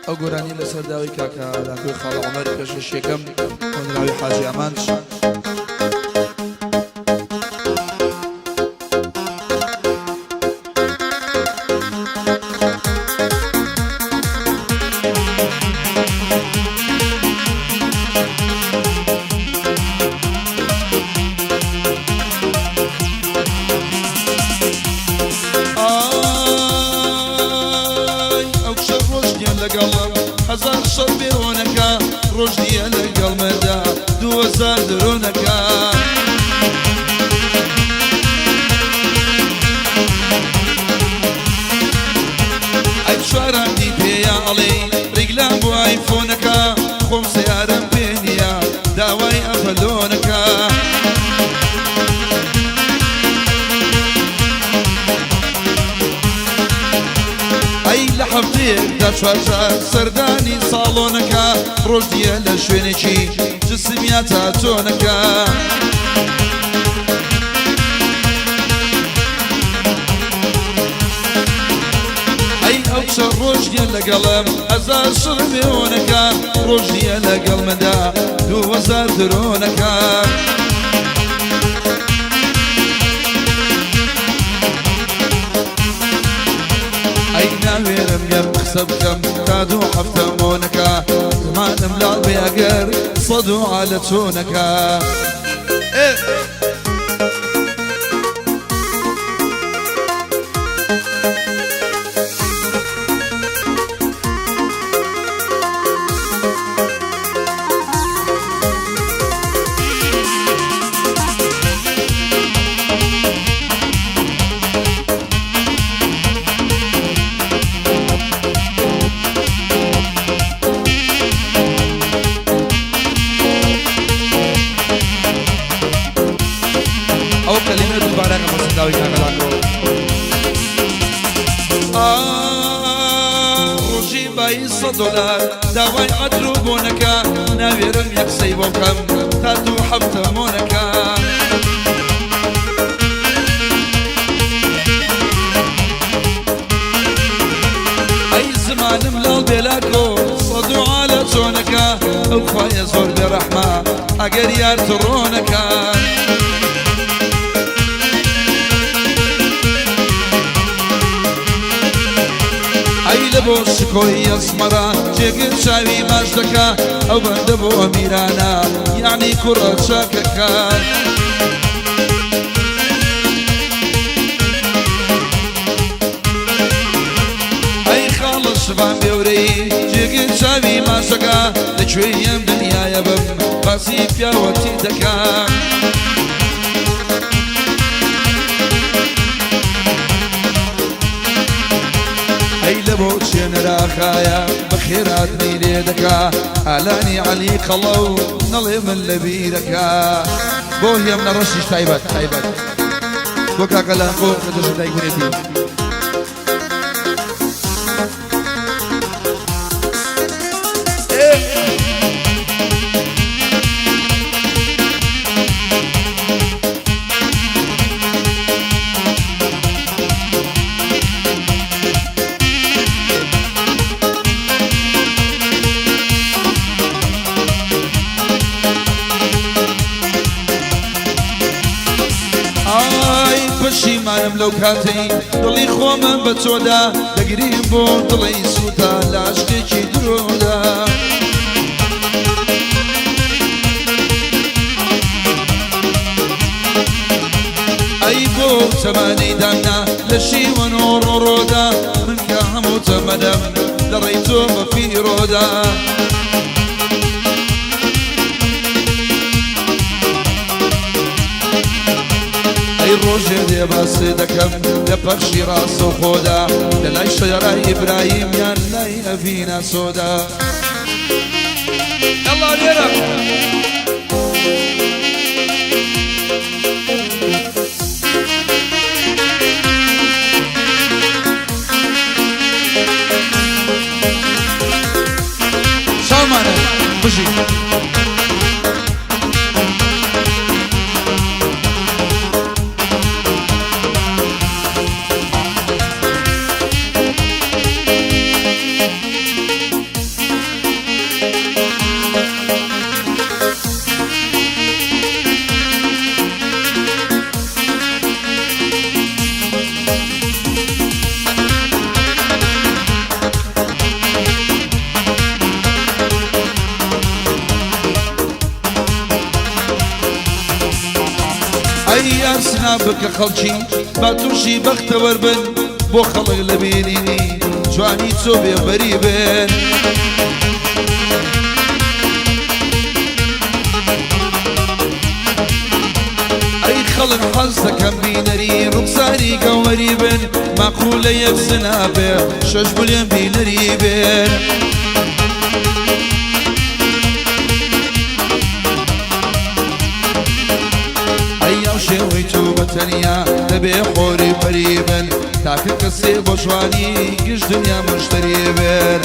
ئەو گۆرانیە لەسەر داوای کاکە لاکۆی خاڵە عومەر پێشکەشیەکەم هۆنراوی حاجی ئامانج. ئای ئەو کچە ڕۆژ نییە لەگەڵم هەزار شەڕ بێوەنەکە ڕۆژ نییە لەگەڵ مەدا 2000 درۆنەکە. ئەی چوارانی پێیا ئەڵێی ڕیگلام بۆ ئایفۆنەکە خۆم سەیارەم پێ نییە داوای ئەفەلۆنەکە. ئەی لە هەفتەیەکدا چوار جار سەردانی ساڵۆنەکە ڕۆژ نییە لە شوێنێکی جسمیا تاتۆنەکە. ئەی ئەو کچە ڕۆژ نییە لەگەڵم هەزار شەڕ بێۆنەکە ڕۆژ نییە لەگەڵ مندا 2000 درۆنەکە. ئەی ناوێرم یەک قسە بکەم تا دوو هەفتە مۆنەکە زمانم لاڵ بێ ئەگەر سەد و عالە چۆنەکە. ئێ. ئەو کەلیمە دووبارە کە بەسەنداوی کاکەلاکۆ. ڕۆژی بایی سە دۆلار داوای عەتر و بۆنەکە ناوێرم یەک قسەی بۆ بکەم تا دوو هەفتە مۆنەکە. ئەی زمانم لاڵ بێلاکۆ سەد و عالە چۆنەکە ئەو خوایە زۆر بێڕەحمە ئەگەر یار تڕۆنەکە. ئەی لە بۆ شکۆی ئەسمەرا جێگر چاوی ماچ دەکا ئەو بەندە بۆ میرانە یەعنی کوڕە چاکەکە. ئەی خاڵە شڤان بێورەی جێگر چاوی ماچ دەکا لە کوێی ئەم دنیایە بم باسی پیاوەتی دەکا. ئەی لە بۆ چێنەراخایە بەخێراتنی لێ دەکا ئالانی عەلی قەڵەو نەڵێ من لە بیرەکا. بۆ هێم نەڕەشیش تایبەت تایبەت بۆ کاکە لانکۆ کە جەژن دایکبوونێتی. ئای پەشیمانم لەو کاتەی دڵی خۆمم بە تۆدا دەگریم بۆ دڵی سووتا لە عەشقێکی درۆدا. ئەی بۆ تەمانەی دامنا لە شیوەن و ڕۆڕۆدا من کە هەموو تەمەنم لە ڕێی تۆ بە فیرۆدا. ئەی ڕۆژێ دێ باس دەکەم لە پەخشی ڕاستەوخۆدا لە لای شەجەرای ئیبراهیم یان لای ئەڤینا سۆدا. یەڵا لێرە. چاومانە بژی. زنا بکە خەڵکی با تووشی بەختەوەر بن بۆ خەڵک لە بینینی جوانی تۆ بێبەری بن. ئەی خەڵک حەز دەکەم بینەری ڕوخساری گەوەری بن ماقولە یەک زنا بێ 6 ملیۆن بینەری بن. ئەی ئەو شێوەی تۆ بە تەنیا دەبێ خۆری پەری بن تاکە کەسێ بۆ جوانی گشت دنیا مشتری بن.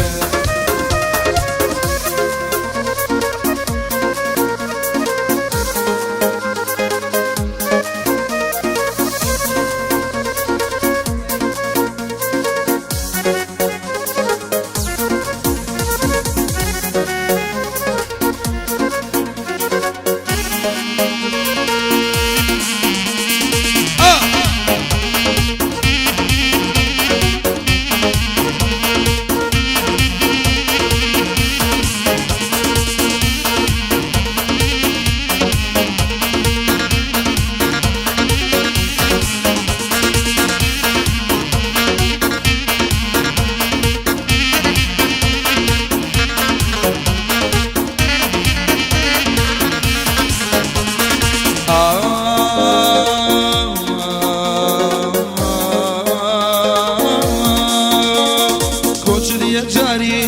کۆچی یەکجاری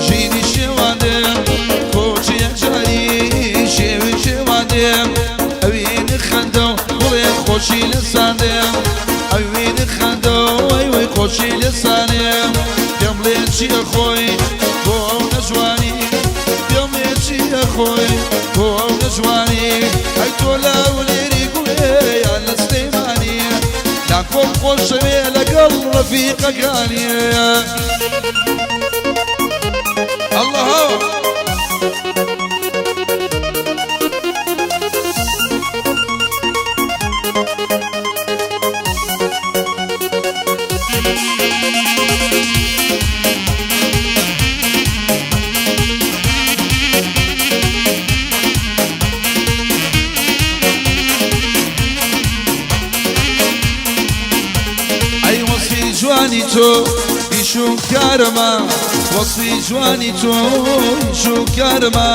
ژینی شێوان دێم کۆچی یەکجاری شێوی شێوان دێم ئەوینی خەندە و بڵێ خۆشی لەسان دێم ئەوینی خەندە و وەی وەی خۆشی لەسانێم پێم بڵێ چییە خۆی بۆ ئەو نەجوانی پێم بڵێ چییە خۆی بۆ ئەو نەجوانی ئەی تۆ لە هەولێری گوڵێ یان لە سلەیمانی لاکۆم خۆشەوێ لەگەڵ ڕەفیقەکانی. الله ئەی وەسفی جوانی تۆ ئیش و کارمە وەسفی جوانی تۆ ئیش و کارمە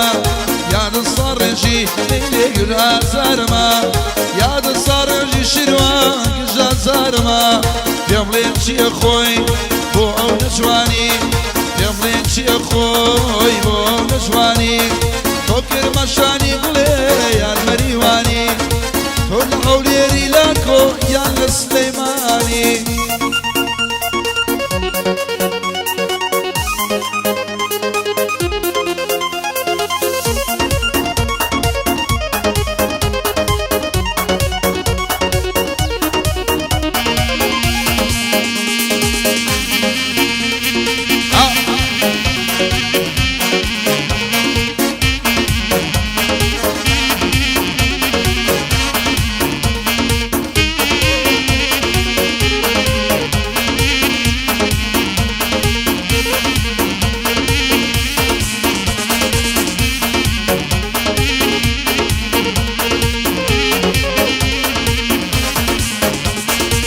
یادە ساڕێژی لەیلێ ئازارمە یادە ساڕێژی شیروان گژ ئازارمە پێم بڵێ چییە خۆی بۆ ئەو نەجوانی پێم بڵێ چییە خۆی بۆ ئەو نەجوانی تۆ کرماشانی گوڵێ یان مەریوانی تۆ لە هەولێری لاکۆ یان لە سلەیمانی.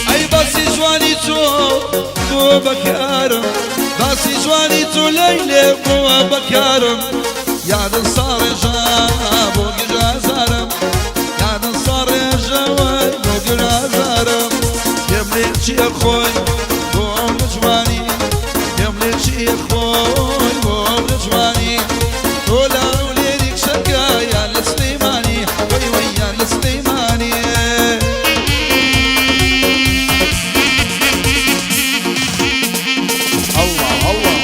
ئەی باسی جوانی تۆ بۆ بەکارم باسی جوانی تۆ لەیلێ بۆ بەکارم یادە ساڕێژە بۆ گژ ئازارم یادە ساڕێژە وەی بۆ گژ ئازارم پێم لێ چییە خۆی بۆ ئەو نەجوانی پێم لێ چییە خۆی بۆ ئەو نەجوانی تۆ لە هەولێری کچەکە یان لە سلەیمانی وەی وەی یان لە سلەیمانی. الله الله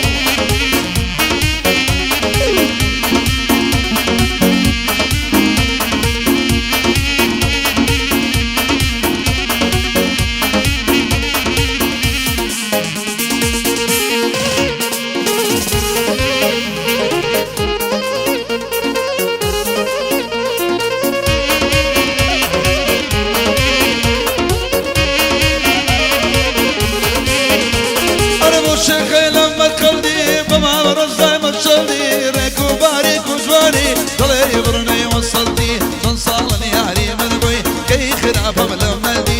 ئەرە بۆ شێخەی لە مەرقەڵدی بە ماوە ڕەزای مەشەڵدی ڕێک و باریک و جوانی دڵێ بڕنەی وەسەڵدی چەند ساڵن یاری من بووی کەی خراپەم لە مەدی.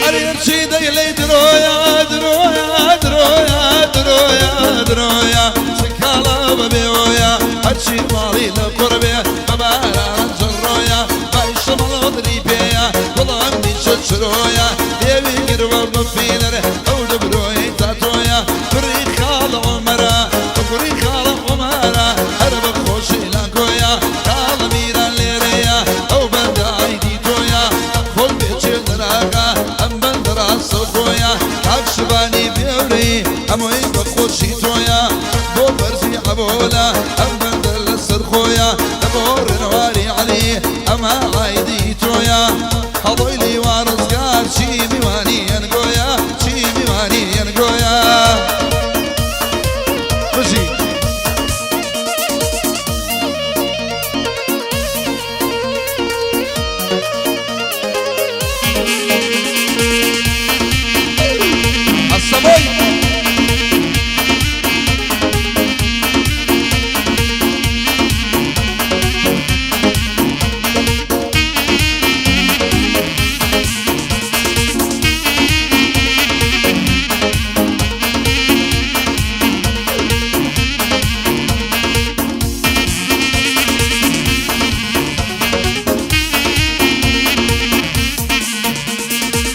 ئەرێ چی دەیڵێی درۆیە درۆیە درۆیە درۆیە درۆیە سکاڵا بەبێ هۆیە هەرچی ماڵی لە قوڕ بێ بە باران جڕۆیە بای شەمەڵ پێیە گوڵم نیشە چرۆیە لێوی گروە بە فیلەر ئەو دەبرۆی تاتۆیە کوڕی خاڵە عومەرە کوڕی خاڵە عومەرە هەر بە خۆشی لانکۆیە خاڵە میران لێرەیە ئەو بەندە عەیدی تۆیە خۆت بێچێ دەراغا ئەم بەندە ڕاستەوخۆیە کاک شبانی بێورەی هەمووی بە خۆشی تۆیە بۆ بەرزی عەبۆلە ئەم بەندە لەسەر خۆیە لە بۆ ڕێنواری عەلی ئەمە عایدی تۆیە هەڵۆی لیوا ڕزگار چی میوانی ئەنگۆیە چی میوانی ئەنگۆیە بژی. ئەسەبۆی.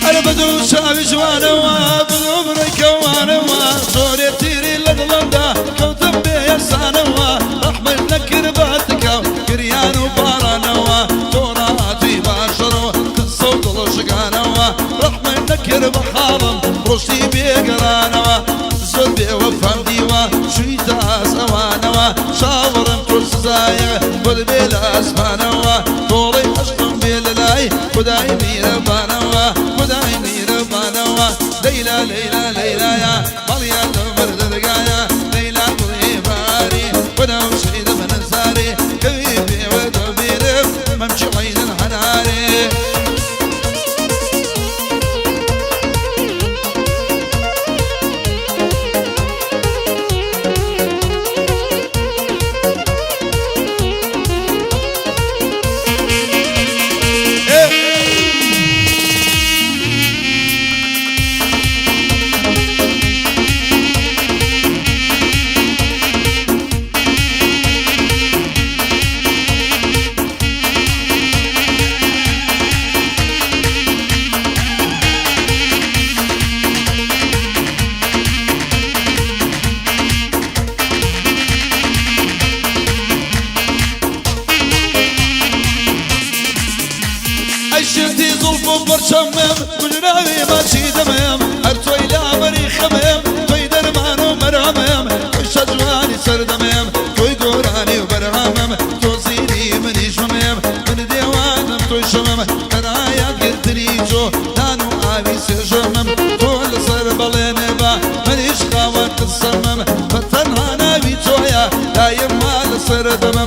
ئەرە بەدوو چاوی جوانەوە بدوو بڕۆی کەوانەوە زۆرێ تیری لە دڵمدا کەوتم بێ یەکسانەوە ڕەحمت نەکرد باتکە گریان و بارانەوە تۆ ڕاهاتی باشەڕەوە قسە و دڵ شکانەوە ڕەحمت نەکرد بە حاڵم ڕۆشتی بێگەڕانەوە زۆر بێوەفام دیوە چوویتە ئاسەوانەوە چاوەڕێم تۆ سزایە بۆت بێ لە ئاسمانەوە تۆڵەی عەشقم بێ لە لای خودای میرەبانەوە خودای میرەبانەوە لەیلا لەیلا لەیلایا ماڵیان لەبەر دەرگایە لەیلا گوڵی بەهاری وەنەوشەی دەمەنە زارێ کەوی پێوە دەبینم مەمکی عەینن هەنارێ. ئەی شێتی زوڵف و پڕچەمم کوژراوی ماچی دەمم هەر تۆی لابەری خەمم تۆی دەرمان و مەرامم تۆی شەجوانی سەردەمم تۆی گۆرانی و بەرهەمم تۆ زیری منیش ممم من دێوانم تۆی شەمم تەنایات گرتنی تۆ نان و ئاوی سێژەمم تۆ لەسەر بەڵێنێ بە منیش خاوەن قسەمم بە تەنها ناوی تۆیە دایم وا لەسەر دەمم.